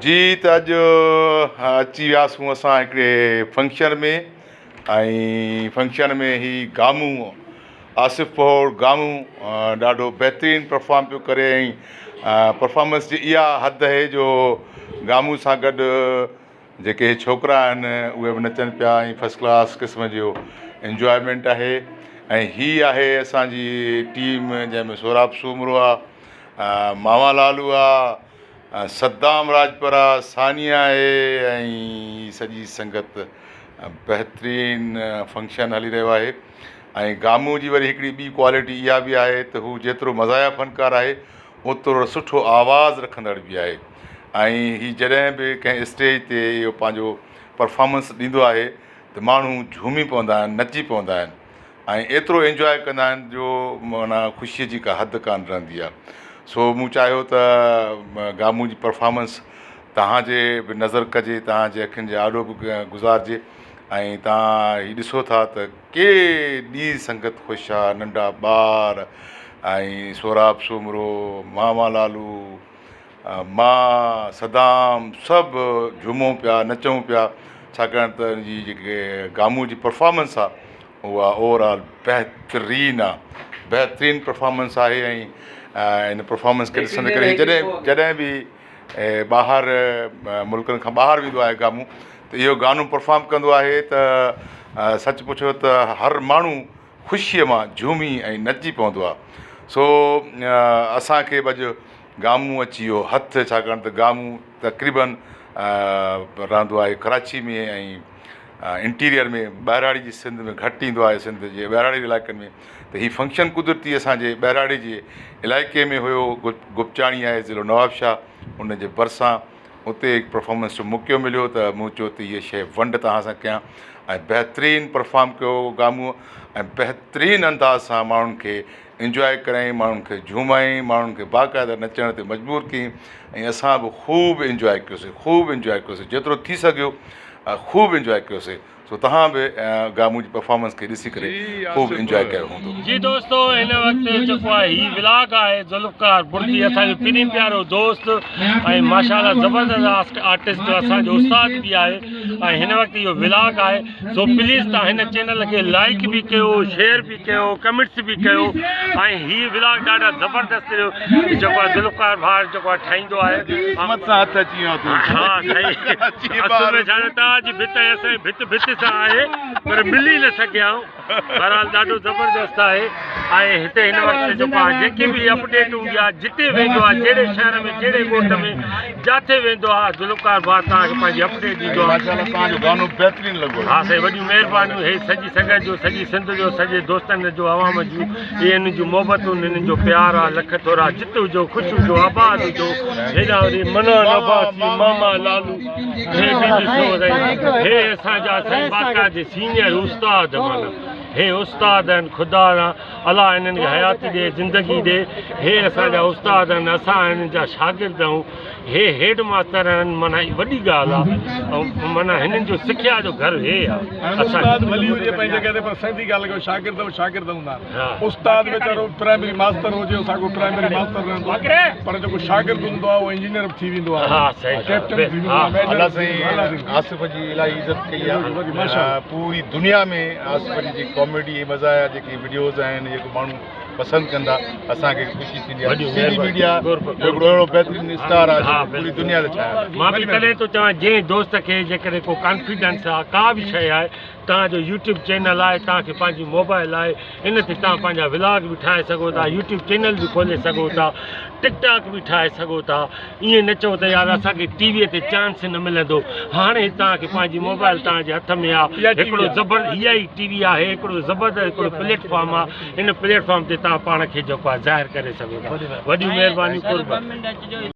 جي ته اڄ اچي وياسون اسان هڪڙي فنڪشن ۾ ۽ فنڪشن ۾ هي گامون آصف پهوڙ گامون ڏاڍو بهترين پرفارم پيو ڪري ۽ پرفارمنس جي اها حد آهي جو گامون سان گڏ جيڪي ڇوڪرا آهن اهي به نچن پيا ۽ فرسٽ ڪلاس قسم جو انجوائمينٽ آهي ۽ هي آهي اسانجي ٽيم جنهن ۾ سهراب سومرو آهي ماما لالو آهي صدام راڄپر آ ثانيه آهي ۽ سڄي سنگت بهترين فنڪشن هلي رهيو آهي ۽ گامون جي وري هڪڙي ٻي ڪوالٽي اها به آهي ته هو جيترو مزاحيه فنڪار آهي اوترو سٺو آواز رکندڙ به آهي ۽ هي جڏهن به ڪنهن اسٽيج تي اهو پنهنجو پرفارمنس ڏيندو آهي ته ماڻهو جهومي پوندا آهن نچي پوندا آهن ۽ ايترو انجواء ڪندا آهن جو معنيٰ خوشيء جي ڪا حد ڪانه رهندي آهي سو مون چاهيو ته گامون جي پرفارمنس توهان جي به نظر ڪجي توهان جي اکين جي آڏو به گذارجي ۽ توهان هي ڏسو ٿا ته ڪيڏي سنگت خوش آهي ننڍا ٻار ۽ سهراب سومرو ماما لالو مان صدام سڀ جهومون پيا نچون پيا ڇاڪاڻ ته ان جي جيڪي گامون جي پرفارمنس آ اها اوور آل بهترين آ بهترين پرفارمنس آهي ۽ ان پرفارمنس کي ڏسندي ڪري جڏهن جڏهن به ٻاهر ملڪن کان ٻاهر ويندو آهي گامون ته اهو گانو پرفارم ڪندو آهي ته سچ پڇو ته هر ماڻهو خوشيء مان جهومي ۽ نچي پوندو آ سو اسان کي به اڄ گامون اچي ويو هٿ ڇاڪاڻ ته گامون تقريبن رهندو آهي ڪراچي ۾ ۽ انٽيريئر ۾ ٻهراڙي جي سنڌ ۾ گهٽ ايندو آهي سنڌ جي ٻهراڙي جي علائقن ۾ ته هي فنڪشن قدرتي اسانجي ٻهراڙي جي علائقي ۾ هيو گپچاڻي آهي ضلعو نوابشاهه ان جي ڀرسان اتي هڪ پرفارمنس جو موقعو مليو ته مون چيو ته هيء شيء ونڊ توهان سان ڪيان ۽ بهترين پرفارم ڪيو گامونء ۽ بهترين انداز سان ماڻهن کي انجواء ڪرايائين ماڻهن کي جهومايائين ماڻهن کي باقاعده نچڻ تي مجبور ڪيائين ۽ اسان به خوب انجواء ڪيوسي خوب انجواء ڪيوسي جيترو ٿي سگهيو خوب انجواء ڪيوسي سو توهان به گامون جي پرفارمنس کي ڏسي ڪري جي خوب آصف. انجواء ڪيو هوندو. جي دوستو هن وقت جيڪو آهي هي ولاگ آهي ذوالفقار بڙدي اسان جو پرين پيارو دوست ۽ ماشاءالله زبردست آرٽسٽ اسان جو استاد به آهي ۽ هن وقت اهو ولاگ آهي سو پليز تان هن چينل کي لائڪ به ڪيو شيئر به ڪيو ڪمينٽس به ڪيو ۽ هي ولاگ ڏاڍا زبردست جيڪو آهي ذوالفقار ڀاء جيڪو آهي ٺاهيندو آهي قسمت سان هٿ اچي ويو آهي ها سائين اصل ۾ ڇا آهي توهان جي ڀت ۽ اسان جي ڀت ڀت سان آهي پر ملي نه سگهيا آهيون بهرحال ڏاڍو زبردست آهي ۽ هتي هن وقت جيڪو آهي جيڪي به اپڊيٽ هوندي آهي جتي ويندو آهي جهڙي شهر ۾ جهڙي ڳوٺ ۾ جاٿي ويندو آهي ذوالفقار ڀاء توهان کي پنهنجي اپڊيٽ ڏيندو آهي. ماشاءالله توهان جو گانو بهترين لڳو. ها سائين وڏيون مهربانيون هي سڄي سنگت جو سڄي سنڌ جو سڄي دوستن جو عوام جون اهي انهن جون محبتون انهن جو پيار آ لک ٿورا جت هجو خوش هجو آباد هجو هيڏانهن وري منان عباسي ماما لالو هي به ڏسو سائين هي اسان جا سائين باقاعدي سينئر استاد معنيٰ هي استاد آهن خدا را الله انهن کي حياتي ڏي زندگي ڏي هي اسان جا استاد آهن اسان انهن جا شاگرد آهيون هي هيڊ ماستر آهن معنيٰ هي وڏي ڳالهه آ ۽ معنيٰ هنن جو سکيا جو گهر هي آ هاڻي استاد ڀلي هجي پنهنجي جڳهه تي پر سڌي ڳالهه ڪيو شاگرد به شاگرد هوندا آهن استاد ويچارو پرائمري ماستر هجي اهو ساڳيو پرائمري ماستر رهندو پر جيڪو شاگرد هوندو آهي اهو انجنيئر به ٿي ويندو آهي ڪيپٽن به ٿي ويندو آهي ميجر الله به ٿي ويندو آهي سائين آصف جي الاهي عزت ڪئي آهي پوري دنيا ۾ آصف جي جيڪي ڪاميڊي ۽ مزاحيه جيڪي وڊيوز آهن جيڪو ماڻهو پسند ڪندا اسان کي خوشي ٿيندي آهي سنڌي ميڊيا جو هڪڙو اهڙو بهترين اسٽار آهي جيڪو پوري دنيا تي ڇانيل آهي. مان به تڏهن ٿو چوان جنهن دوست کي جيڪڏهن ڪو ڪانفيڊنس آهي ڪا به شيء آهي توهان جو يوٽيوب چينل آهي توهان کي پنهنجي موبائل آهي ان تي توهان پنهنجا ولاگ به ٺاهي سگهو ٿا يوٽيوب چينل به کولي سگهو ٿا ٽڪ ٽاڪ به ٺاهي سگهو ٿا ائين نه چئو ته يار اسان کي ٽي وي تي چانس نه ملندو هاڻي توهان کي پنهنجي موبائل توهان جي هٿ ۾ آهي هڪڙو زبر هيء ئي ٽي وي آهي هڪڙو زبردست هڪڙو پليٽ فارم آهي ان پليٽ فارم تي توهان پاڻ کي جيڪو آهي ظاهر ڪري سگهو ٿا وڏيون مهربانيون قرب.